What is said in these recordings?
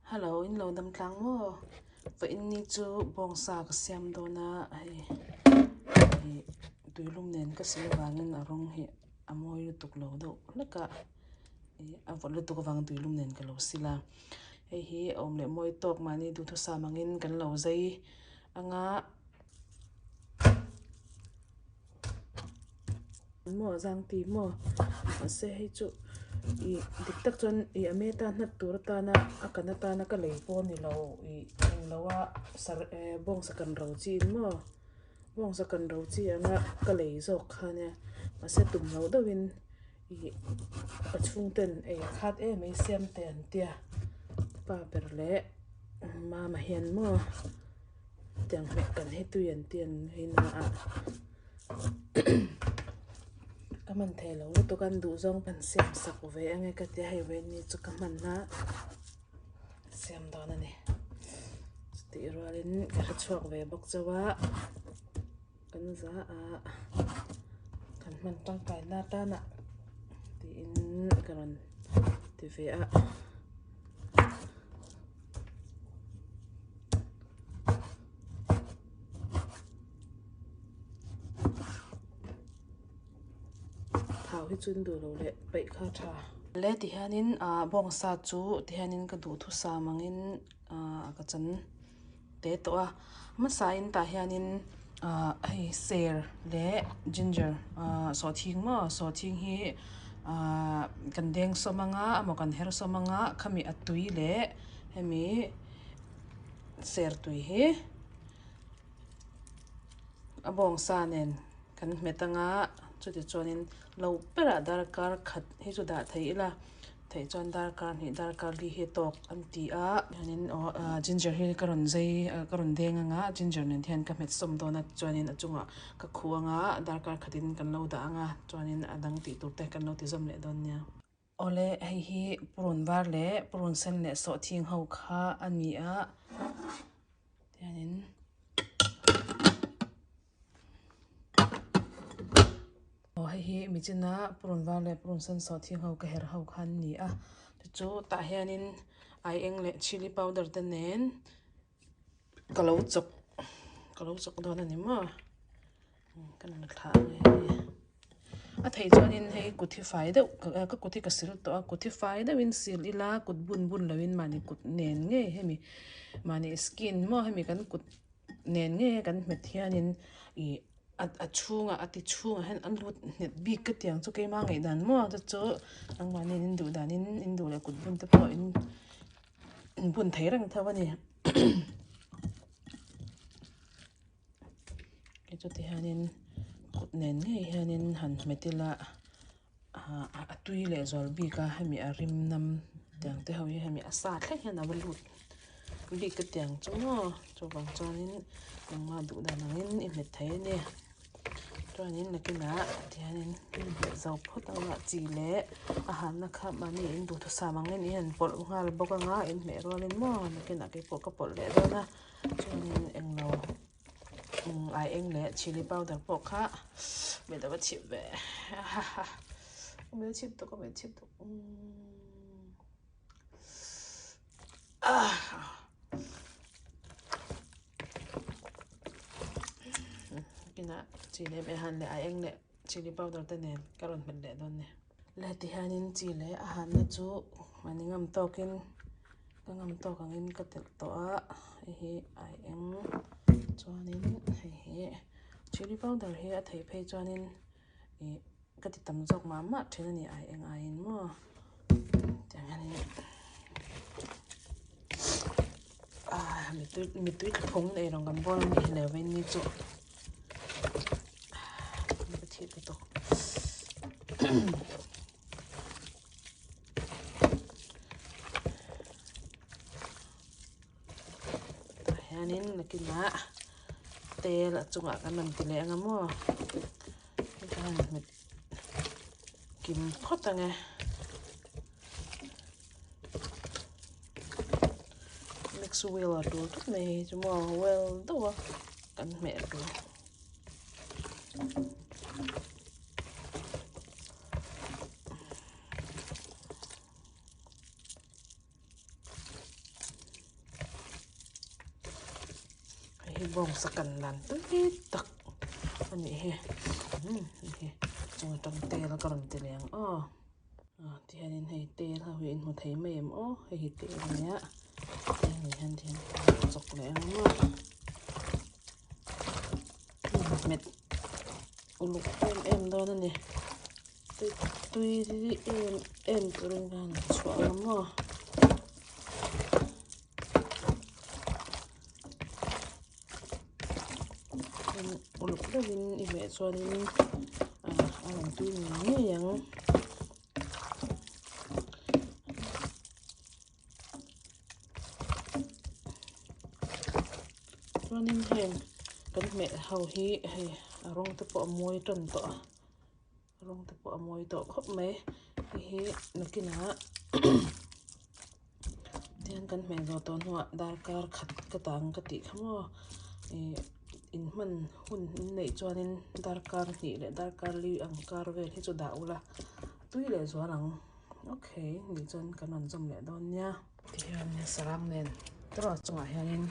Hello in lo dam tlang maw? Vawiin ni chu bawngsa ka siam dawn a hei ih tuilum nen ka sil avangin a rawng hi a mawi lutuk lo deuh hlek a ih a vawt lutuk avangin tuilum nen ka lo sil a hei hi a awm leh mawi tawk mahni duhthusam angin kan lo zai anga. Maw zang ti maw mahse hei chu ih dik tak chuan ih a meta hnat tur atana a kan atana ka lei pawh a ni lo ih englo a sar eh bawngsa kan ro chi in maw bawngsa kan ro chi anga ka lei zawk kha nia mahse tum loh deuhin ih ka chhungten ei a khat em mai siam te an tia pa ber leh mama hian maw tiang hmeh kan hi tui an ti an hei na ah. Ka hman thei lo lutuk a an duh zawng pan siam sak ve ange ka tia hei vawiin ni chu ka hman a siam dawn a ni chutih rualin ka hre chhuak ve bawk chauh a kan za a kan hman tangkai na atana tiin ka rawn ti ve a. Thau hi chu in duh lo leh peih kha tha. Le ti hianin ah bawngsa chu ti hianin ka duhthusam angin ah ka chan te tawh a hmasa in tah hianin ah hei ser leh ginger ah sawhthing maw sawhthing hi ah kan deng sawm anga emaw kan her sawm anga khami a tui leh hemi ser tui hi. A bawngsa nen kan hmet anga chuti chuanin lo berah darkar khat hi chu dah thei ila theih chuan darkar hnih darkar li hi a tawk an ti a hianin aw ah ginger hi ka rawn zai ka rawn deng anga ginger nen hian ka hmet sawm dawn a chuanin a chungah ka khuh anga darkar khatin kan lo dah anga chuanin a dang tih tur te kan lo ti zawm leh dawn nia. Awle hei hi purun var leh purun sen leh sawhthing ho kha a ni a tianin aw hei hi michina purun var leh purun sen sawhthing ho ka her ho kha an ni a chu tah hianin aieng leh chilli powder te nen ka lo chawk ka lo chawk dawn a ni maw ka la thlah ang e a theih chuanin hei kut hi fai deuh ka kut hi ka sil tawh a kut hi fai deuhin sil ila kut bun bun loin mahni kut nen ngei hemi mahni skin maw hemi kan kut nen ngei a kan hmet hianin ih a chhungah a ti chhungah hian a lut nghet bik ka ti ang chu keima ngaihdan maw chu chu nangmahni in duh danin in duh leh kut bun te pawh in. In bun thei reng tho a ni chuti hianin kut nen ngei hianin han hmet ila ah a tui leh zual bik a hemi a rim nam tiang te ho hi hemi a sa thleng hian a va lut bik ka tiang chu maw chuvang chuanin engmah duh dan angin i hmet thei a ni. Chuanin nakinah tihianin hmeh zo phawt ang a chi leh a hanna kha mahni in duhthusam angin i han pawlh nghal bawk anga in hmeh rualin maw nakinah keipawh ka pawlh leh dawn a chuanin englo ai eng leh chilli powder pawh kha hmeh deuh a chhip ve haha hmeh chhip tuk hmeh chhip tuk ah. Kinah chi leh meh han leh a eng leh chilli powder te nen ka rawn hmet leh dawn nia. Le tihianin chi leh a hanna chu mahni ngam tawkin ka ngam tawk angin ka telh tawh a hei hi a eng chuanin hei hi chilli powder hi a theih phei chuanin ih ka ti tam zawk mah mah thin a ni ai eng aiin maw tiang hianin ah mittui mittui tla phung nei rawng kan bawl a nih hi le vawiin ni chu ka thih lutuk. Tah hianin nakinah tel a chungah kan rawn ti leh ang a maw hei ka han hmet kim phawt ang e mix wheel a tul tawp mai hei chu maw well deuh a kan hmeh tur. Hei hi bawngsa kan dan tui tak a nih hi umm hei hi chung atang tel ka rawn ti leh ang aw ah tihianin hei tel ho hi in hmu thei mai em aw hei hi tel a nia tel ni hian tihian chawk leh ang maw hmet uluk em em dawn a ni tui tui em em turin ka han chhuah ang maw. Uluk deuhin i hmeh chuanin ah a rawn tui ngei ngei ang. Chuanin heng kan hmeh ho hi hei a rawng te pawh a mawi tan tawh a. Rawng te pawh a mawi tawh khawp mai hei hi nakinah tihian kan hmeh zawh tawh hnuah darkar khat ka tang ka tih kha maw ih in hman hun in neih chuanin darkar hnih leh darkar li ang kar vel hi chu dah ula tui leh zual ang okay nih chuan kan rawn zawm leh dawn nia. Tihian sarang nen tawrh chungah hianin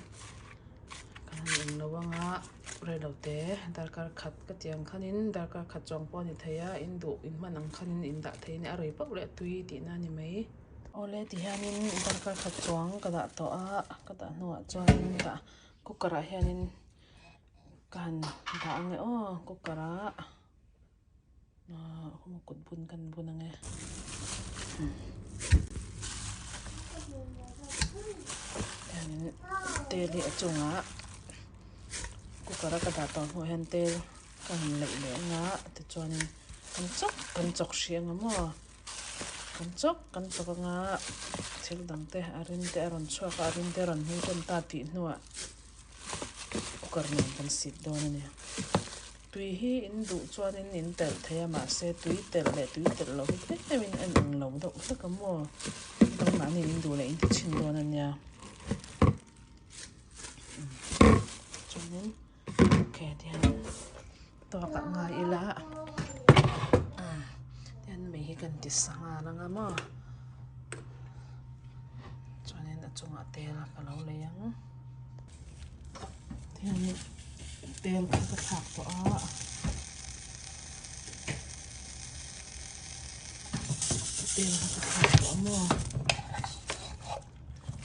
kan han eng lo ang a reilo te darkar khat ka tih ang khanin darkar khat chuang pawh a ni thei a in duh in hman ang khanin in dah thei a ni a rei pauh leh tui tihna a ni mai. Awle tihianin darkar khat chuang ka dah tawh a ka dah hnuah chuanin tah cooker ah hianin ka han dah ang e aw cooker ah. Ahh kut bun kan bun ang e hianin tel hi a chungah cooker a ka dah tawh hnuah hian tel ka han leih leh ang a tichuanin kan chawk kan chawk hrih ang a maw kan chawk kan chawk ang a thil dang te a rim te a rawn chhuak a a rim te a rawn hmui tan ta tih hnuah cooker nen kan sit dawn a ni. Tui hi in duh chuanin in telh thei a, mahse tui telh leh tui telh loh hi tlemin a in ang lo deuh hlek a maw? Nangmahni in duh leh in ti chhin dawn a nia. Chuanin okay tihian tawkah ngai ila tihian mei hi kan ti sangha ang a maw? Chuanin a chungah tel ka lo lei ang. Tihian tel kha ka thlak tawh a tel kha ka thlak tawh a maw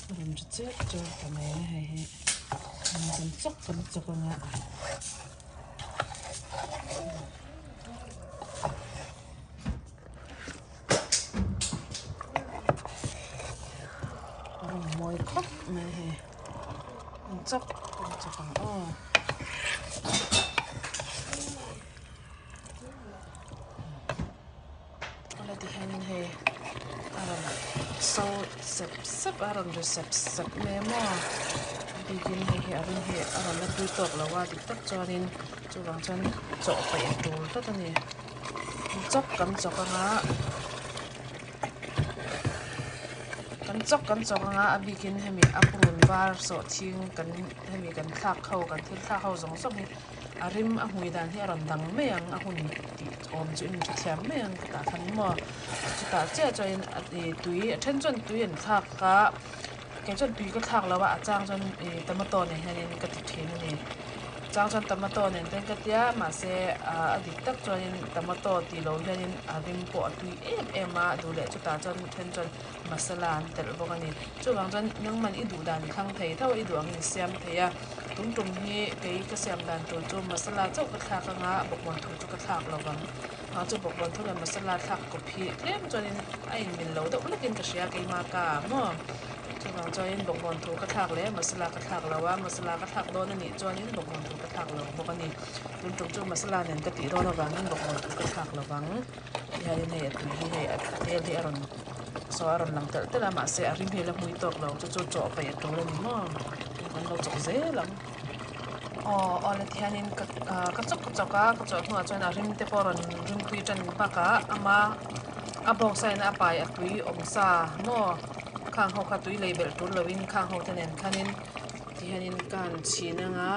a rawn ri chet chawt ta mai a hei hi kan chawk kan chawk ang a. A rawn mawi khawp mai hei an chawk an chawk ang aw. Awle tihianin hei a rawn so sep sep a rawn ri sep sep mai a maw a bikin hei hi a ring hi a rawn la tui tawk lo a dik tak chuanin chuvang chuan chaw paih a tul tlat a ni. Chawk kan chawk anga kan chawk kan chawk anga a bikin hemi a purun var sawhchhing kan hemi kan thlak ho kan thil thlak ho zawng zawng hi a rim a hmui dan hi a rawn dang mai ang a hun tih awm chu in hrethiam mai ang ka tah khan maw chutah chiah chuanin ih tui a then chuan tui an thlak a kei chuan tui ka thlak lo a a chang chuan ih tomato nen hianin ka ti thin a ni. Chang chuan tomato nen ten ka tia mahse ah a dik tak chuanin tomato tih loh hianin a rim pawh a tui em em a duh leh chutah chuan then chuan masala an telh bawk a ni chuvang chuan nangman i duh dan thlang thei tho a i duh angin i siam thei a tum tum hi kei ka siam dan tur chu masala chauh ka thlak anga bawkbawn thu chu ka thlak lo vang ah chu bawkbawn thu leh masala thlak kawp hi tlem chuanin a inmil lo deuh lekin ka hria keima ka maw. Chuvang chuanin bawkbawn thu ka thlak leh masala ka thlak lo a, masala ka thlak dawn a nih chuanin bawkbawn thu ka thlak lo bawk a ni. Tun tum chu masala nen ka tih dawn avangin bawkbawn thu ka thlak lo vang. Tihianin hei a tui hi hei a tel hi a rawn saw a rawn lang telh telh a mahse a rim hi a la hmui tawk lo chu chu chaw paih a tul a ni maw kan lo chawk zel ang. Aw awle tihianin ka ka chawk ka chawk a ka chawh hnuah chuan a rim te pawh a rawn rimtui tan bakah ama a bawngsa in a pai a tui awm sa maw. Khang ho kha tui lei belh tul loin khang ho te nen khanin tihianin ka han chhin anga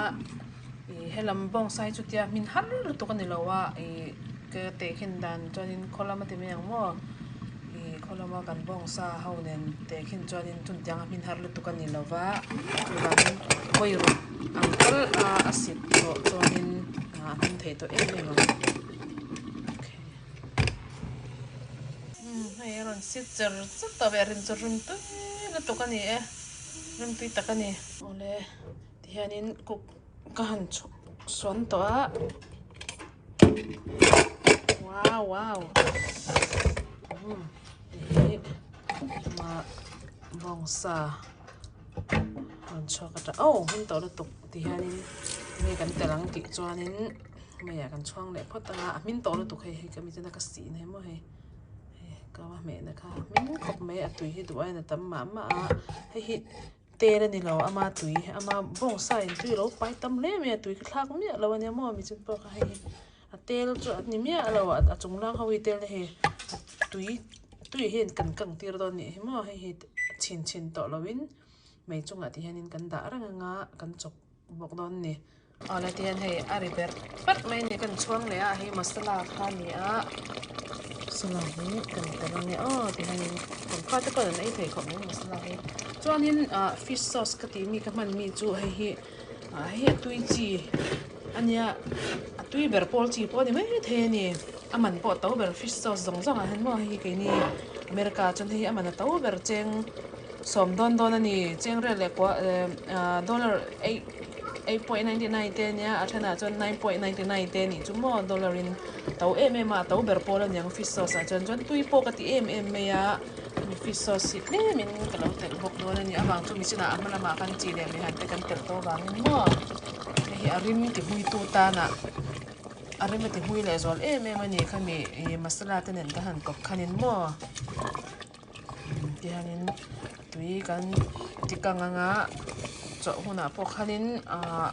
ih helam bawngsa hi chutia hmin har lutuk a ni lo a ih ka tehkhin dan chuanin khaw lama ti mai ang maw ih khaw lama kan bawngsa ho nen tehkhin chuanin chutianga hmin har lutuk a ni lo va chuvangin vawi ruk. Ang tal a a sit tawh chuanin a hnum thei tawh em em ang. Okay. Umm hei a rawn sit cher chut tawh ve a rim chu rim tui lutuk a ni e rim tui tak a ni. Awle tihianin cook ka han chhuk suan tawh a wow wow umm hei mah bawngsa. Rawn chhuak atang aw hmun tawh lutuk ti hianin enge kan telh ang tih chuanin meiah kan chhuang leh phawt anga a hmin tawh lutuk hei hei ka mitin a ka sih na hi maw hei hei ka va hmehna kha hmin khawp mai a tui hi duh aiin a tam mah mah a hei hi tel a ni lo ama tui ama bawngsa in tui alo pai tam hle mai a tui ka thlak miah lo ania maw michin pawh kha hei hi a tel chu a ni miah lo a chung lang ho hi tel te hei tui tui hian kan kang tir dawn nih hi maw hei hi chhin chhin tawh lo in mei chungah ti hian in kan dah reng anga kan chawk bawk dawn a ni. Awle ti hian hei a ri berh berh mai a ni kan chhuang leh a hei masala kha a ni a masala hi kan telh ange aw ti hian in kan fate pawh an ei thei khawp mai masala hi chuanin ah fish sauce ka tih mi ka hman mi chu hei hi ah hei hi a tui chi a nia a tui ber pawl chi pawh a ni mai thei a ni a man pawh a to ber fish sauce zawng zawng ah hian maw hei hi keini America ah chuan hei hi a man a to ber cheng sawm dawn dawn a ni cheng rel leh kua ah dollar eight 8.99 te ania a thenah chuan 9.99 te anih chu maw dollar in to em em a a to ber pawl aniang fish sauce ah chuan chuan tui pawh ka ti em em mai a hemi fish sauce hi tlem in ka lo telh bawk dawn a ni avang chu michinah a hma lamah khan chi leh meihan te kan telh tawh avangin maw hei hi a rim ti hmui tu tanah a rim a ti hmui leh zual em em a ni khami ih masala te nen ka han kawp khanin maw tihianin tui kan ti kang anga chawlh hunah pawh khanin ahh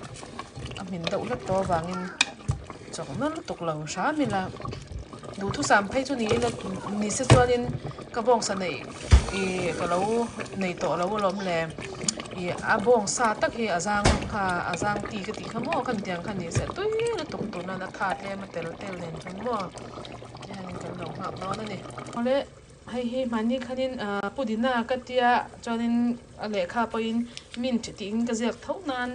a hmin deuh hlek tawh avangin chawk na lutuk lo hram ila duhthusam phei chu ni ila ni se chuanin ka bawngsa neih ih ka lo nei tawh lo alawm le ih a bawngsa tak hi a zang kha a zang ti ka tih kha maw khan tiang kha ni se tui lutuk tur nan a tha tlem a tel tel nen chuan maw tihianin kan lo nghak dawn a ni. Awle. Hei hi hmanni khanin pudina ka tia chuanin a lehkha pawhin mint tiin ka ziak tho nan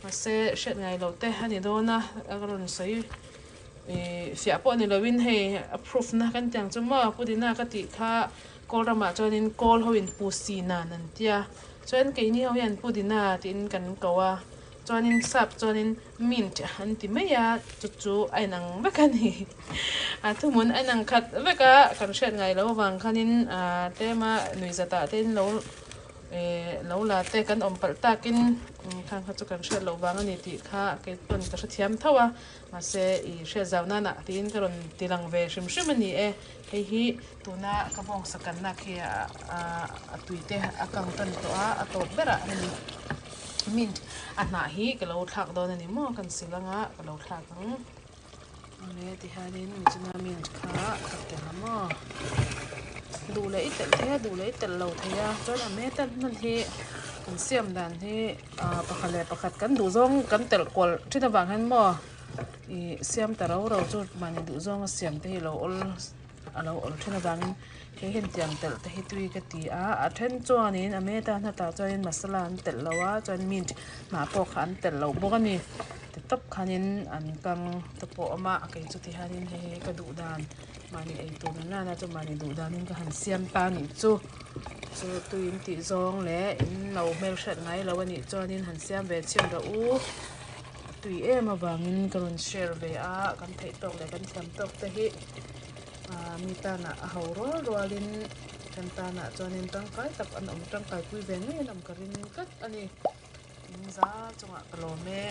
mahse hriat ngai loh te a ni dawn a a rawn sawi ih fiah pawh ni loin hei a proof na kan ti ang chu maw pudina ka tih kha kawl ramah chuanin kawl ho in pusi nan an tia chuan keini ho hian pudina tiin kan ko a. Chuanin sap chuanin mint an ti mai a, chu chu a inang vek a ni. A thuhmun a inang khat vek a, kan hriat ngai loh avang khanin tlema nuihzatah te in lo lo la te kan awm palh takin khang kha chu kan hriat loh vang a ni tih kha kei pawn ka hrethiam tho a, mahse i hriat zau nana tiin ka rawn ti lang ve hrim hrim a ni e. Hei hi tuna ka bawngsa kanna khi a tui te a kang tan tawh a, a tawp berah hemi. Mint a hnah hi ka lo thlak dawn a ni maw kan sil anga ka lo thlak ang awle tihianin michina mint kha ka telh a maw duh leh i telh thei a duh leh i telh lo thei a chuan a meta hman hi kan siam dan hi ah pakhat leh pakhat kan duh zawng kan telh kual thin avang hian maw ih siam ta ro ro chu mahni duh zawnga siam te hi a lo awl. A lo awm thin avangin hei hian tiang telh te hi tui ka ti a a then chuanin a meta hnatah chuanin masala an telh lo a chuan mint hnah pawh kha an telh lo bawk a ni ti tawp khanin an kang te pawh a awm a kei chu ti hianin hei hi ka duh dan mahni eitur na nana chu mahni duh danin ka han siam ta anih chu chu tui in tih zawng leh in lo hmelhriat ngai lo anih chuanin han siam ve chhin rawh u a tui em avangin ka rawn share ve a kan theih tawk leh kan thiam tawk te hi. Ahh mi tanah a ho rual rualin kan tanah chuanin tangkai tak an awm tangkai pui ve ngei an awm ka ring tlat a ni. In za chungah ka lawm e.